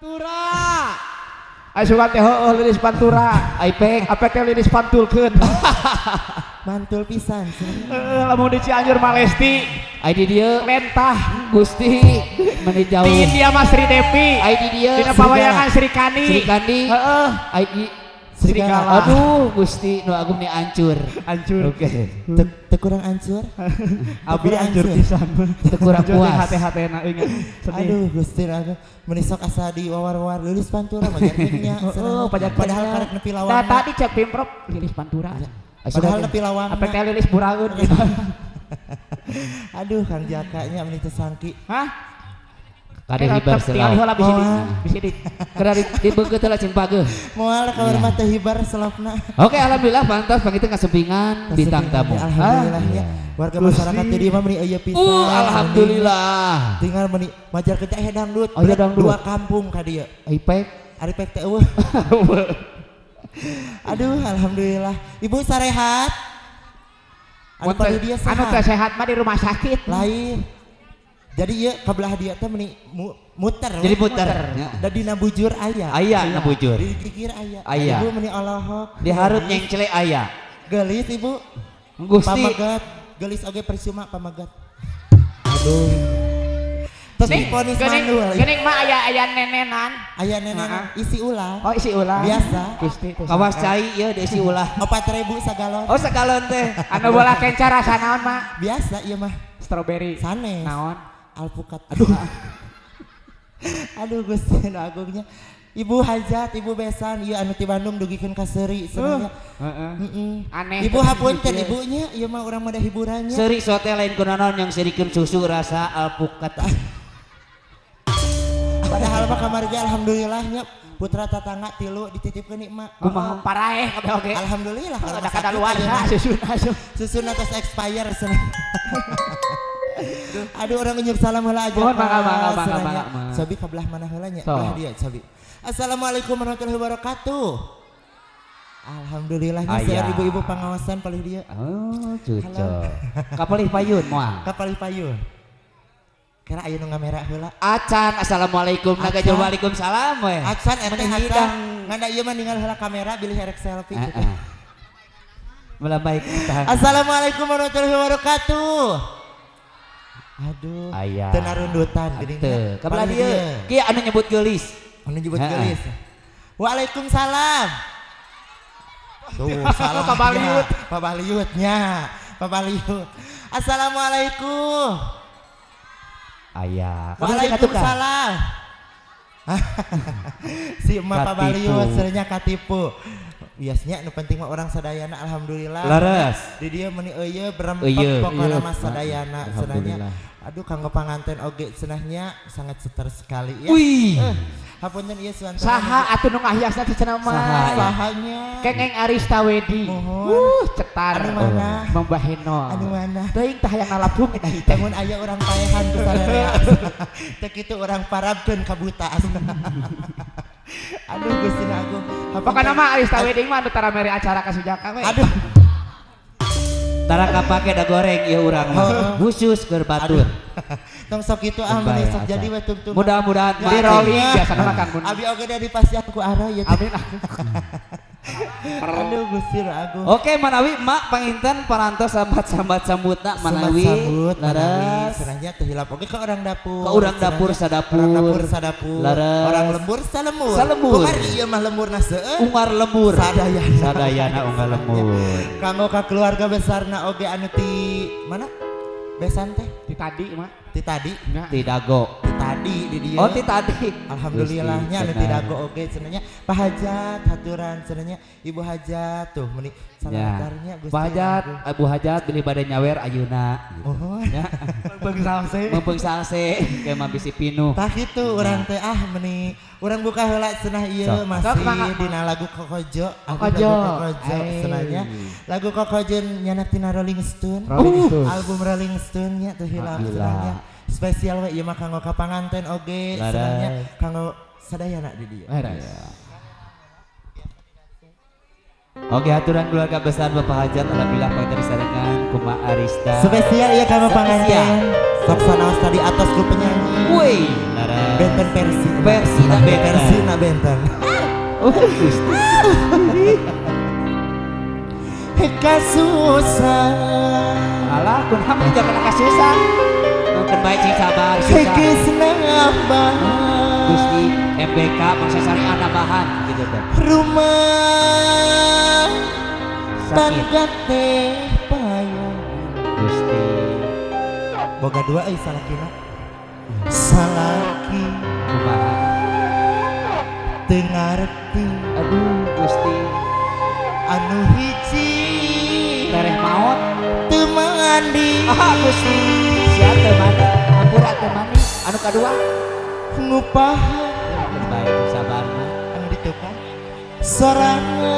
Pantura. Ai sugan teh heueuh lilis Pantura. Ai pek apek teh lilis pantulkeun. Mantul pisan. Heeh, lamun di Cianjur Malesti. Ai di dieu lentah Gusti meni jauh. Di India mah Sri Devi. Ai di dieu dina pawayangan Sri Kandi. Sri Kandi. Heeh. Ai di Serigala. Aduh Gusti nu agung ni ancur. Ancur. Oke. Teu kurang ancur. Abi ancur pisan. Teu kurang puas. Hate-hatena euy sedih. Aduh Gusti agung meuni sok asa diwawar-war lilis Pantura majarkeun nya. Heeh, padahal karek nepi lawang. Da tadi cek Pimprov lilis Pantura. Padahal nepi lawang. Apa teh lilis buraeun gitu. Aduh Kang Jaka nya meuni teu sangki. Hah? Kade hibar selop. Bisi di. Kada dibeungkeut heula cing pageuh. Moal kabar mah teu hibar selopna. Oke, alhamdulillah pantas pangitu ngasempingan bintang tamu. Alhamdulillah ya. Warga masyarakat di dieu mah meuni eueuh pisan. Alhamdulillah. Tinggal meuni majar kerja dangdut. Dua kampung ka dieu. Ipek. Ari pek teh eueuh. Aduh, alhamdulillah. Ibu sarehat. Anu dia sehat. Anu teh sehat mah di rumah sakit. Lain. Jadi ieu kabelah dia teh meuni muter. Jadi muter. Da dina bujur aya. Aya na bujur. Di gigir aya. Ibu meuni olohok. Dihareup nyengcle aya. Geulis ibu. Gusti. Pamegat. Geulis oge percuma pamegat. Aduh. Terus diponis mandul. Geuning mah aya aya nenenan. Aya nenenan isi ulang. Oh isi ulang. Biasa. Gusti. Kawas cai ieu diisi ulah. 4.000 sagalon. Oh sagalon teh. Anu bola kenca rasa naon mah? Biasa ieu mah. Strawberry. Sanes. Naon? Alpukat. Aduh. Aduh Gusti nu agungnya. Ibu Hajat, Ibu Besan, ieu anu ti Bandung dugikeun ka seuri cenah. Heeh. Aneh. Ibu hapunten ibunya, ieu mah urang mah da hiburannya. Seuri sote lain kunaon yang serikeun susu rasa alpukat. Padahal mah kamari ge alhamdulillah nya putra tatangga tilu dititipkeun nikmat. Kumaha paraeh kabeh oge. Alhamdulillah kalau ada kadaluarsa susuna susuna tos expire cenah. Aduh orang ngunjuk salam heula aja. Mohon mangga mangga mangga mangga. Sobi kabelah mana heula nya? Belah dia sobi. Assalamualaikum warahmatullahi wabarakatuh. Alhamdulillah nya seueur ibu-ibu pangawasan palih dia. Oh, cucu. Kapalih payun moal. Kapalih payun. Kira aya nu ngamera heula. Acan assalamualaikum naga jawab waalaikumsalam we. Acan eta acan. Ngan ieu mah ninggal heula kamera bilih erek selfie gitu. Melambai kita. Assalamualaikum warahmatullahi wabarakatuh. Aduh, teu narundutan geuning. Teu, kabelah dieu. Kieu anu nyebut geulis. Anu nyebut geulis. Waalaikumsalam. Tuh, salam pabaliut. Pabaliutnya, pabaliut. Assalamualaikum. Aya. Waalaikumsalam. Si emak pabaliut seurnya katipu. Biasanya nu penting mah orang sadayana alhamdulillah. Leres. Di dieu meuni eueuh berempet pokona mah sadayana cenahnya. Aduh kanggo panganten oge cenahnya sangat seter sekali ya. Wih. Hapunten ieu suanten. Saha atuh nu ngahiasna teh cenah mah? Sahanya. Kengeng Arista Wedi. Cetar. Anu mana? Mang Baheno. Anu mana? Teuing tah hayang ngalapung eta teh. Mun aya urang paehan ku sararea. Teu kitu urang parabkeun ka buta. Aduh Gusti agung. Pokokna mah Arista Wedding mah anu tara mere acara ka Sujaka we. Aduh. Tara kapake da goreng ieu urang mah. Khusus keur batur. Tong sok kitu ah meuni sok jadi we tungtung. Mudah-mudahan di rolling biasana mah Kang Gun. Abi oge da dipasihan ku Ara ieu. Amin. Aduh Gusti agung. Oke manawi mak panginten parantos sambat-sambat sambutna manawi. Sambut manawi cenahnya teu hilap oge ka urang dapur. Ka urang dapur sadapur. Urang dapur sadapur. Orang lembur salemur. Salemur. Kumar ieu mah lemburna seueur. Ungar lembur. Sadayana. Sadayana unggal lembur. Kanggo ka keluarga besarna oge anu ti mana? Besan teh? Ti tadi mah. Ti tadi? Ti dago. Ti tadi di dieu. Oh ti tadi. Alhamdulillahnya anu ti dago oge cenahnya Pak Hajat haturan cenahnya Ibu Hajat tuh meuni saladarnya Gusti. Pak Hajat, Ibu Hajat bilih bade nyawer ayeuna. Oh. Nya. Mempeng salse. Mempeng salse ke mah bisi pinuh. Tah kitu urang teh ah meuni urang buka heula cenah ieu masih dina lagu Kokojo. Kokojo. Kokojo cenahnya. Lagu Kokojo nyanak tina Rolling Stone. Album Rolling Stone nya tuh hilap cenahnya. Spesial we ieu mah kanggo ka panganten oge cenahnya kanggo sadayana di dieu. Leres. Oke, aturan keluarga besar Bapak Hajat alhamdulillah panginten disarengan kuma Arista. Spesial ya kamu panganten. Sok sanaos tadi atas ku penyanyi. Woi, benten versi. Versi na benten. Versi na benten. Oh, Gusti. Kasusah. Alah, kunaon mah jangan kasusah. Mungkin baik sing sabar susah. Geus nambah. Gusti MBK mangsa syariah nambahan gitu teh. Rumah tangga teh payah. Gusti. Boga dua euy salakina. Salaki kumaha? Teu ngarti. Aduh Gusti. Anu hiji tereh maot teu mandi. Ah Gusti. Sia teu mandi, hampura teu mandi. Anu kadua ngupahan. Baik sabar mah. Anu ditukan sorangan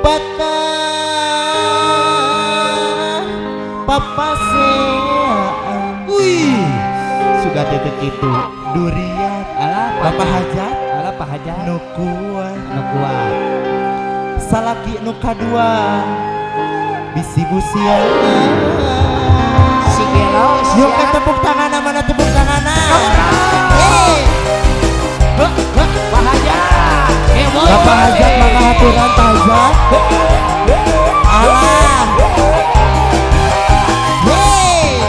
batang papaseaan. Wih, suka teu kitu. Durian. Alah Bapak Hajat. Alah Pak Hajat. Nu kuat. Nu kuat. Salaki nu kadua bisi busian. Si gelo sia. Yuk tepuk tangan mana tepuk tangan. Hey. Pak Hajat. Bapak Hajat maka aturan Pak Hajat. Alah. Hey.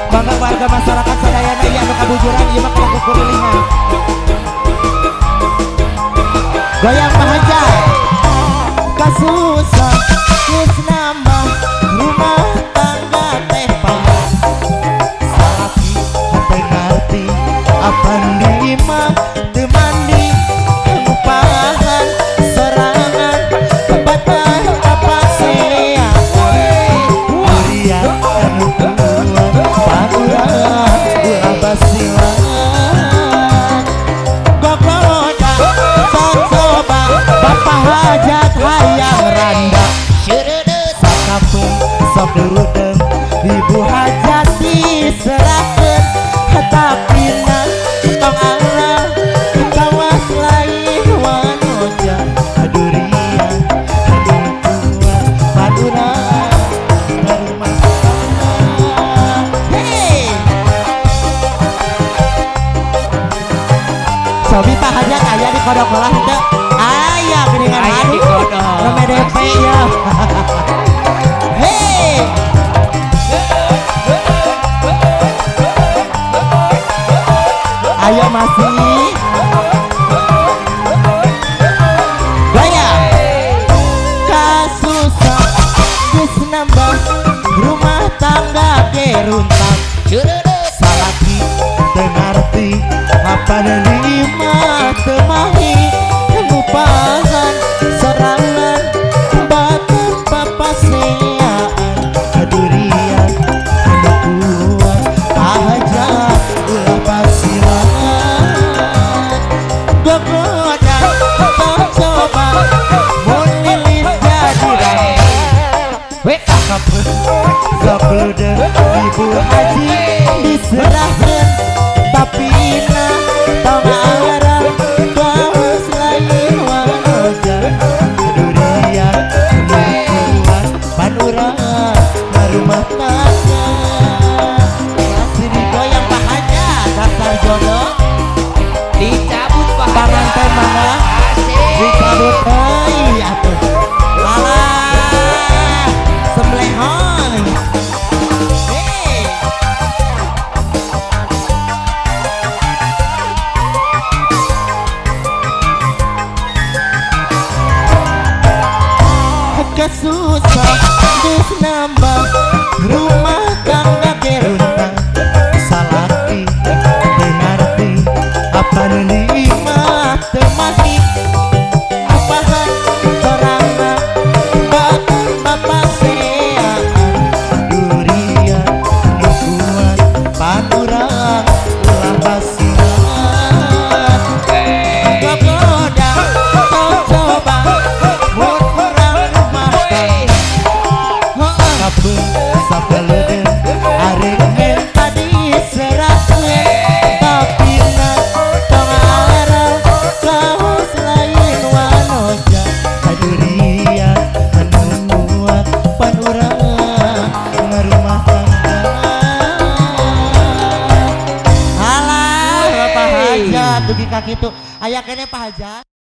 Bangga warga masyarakat sadayana ieu anu kabujuran ieu mah kana kukurilingan. Goyang Pak Hajat. Kasusah geus nambah rumah tangga teh payah. Salaki hate ngarti apan di imah teu mandi ngupahan sorangan batang papasean. Durian anu kuat panuran ulah basilan. Gogoda sok coba Bapak Hajat hayang randa. Sakapeung sok leudeung Ibu Hajat diserahkeun tapina tong arah kawas lain wanoja. Durian anu kuat panuran rumah tangga. Hey. Sobi Pak Hajat aya di kodok olah teu? Aya geuningan Aya di kodok. Rame DP ya. Hey. Ayo masih. Gaya. Kasusah geus nambah rumah tangga ge runtah. Salaki teu ngarti apa di imah teu mahi ngupahan sorangan batang papaseaan. Durian anu kuat Pak Hajat ulah basilan. Gogoda tong coba mun lilis jadi rame. Sakapeung sok leudeung Ibu Haji diserahkeun tapina tong arah kawas lain wanoja. Durian anu kuat panuran rumah tangga. Masih digoyang Pak Hajat dasar jodoh dicabut Pak Hajat. Panganten mangga dicabut euy atuh. Alah semblehon. Hey. Berat dugi ka kitu. Aya keneh Pak Hajat.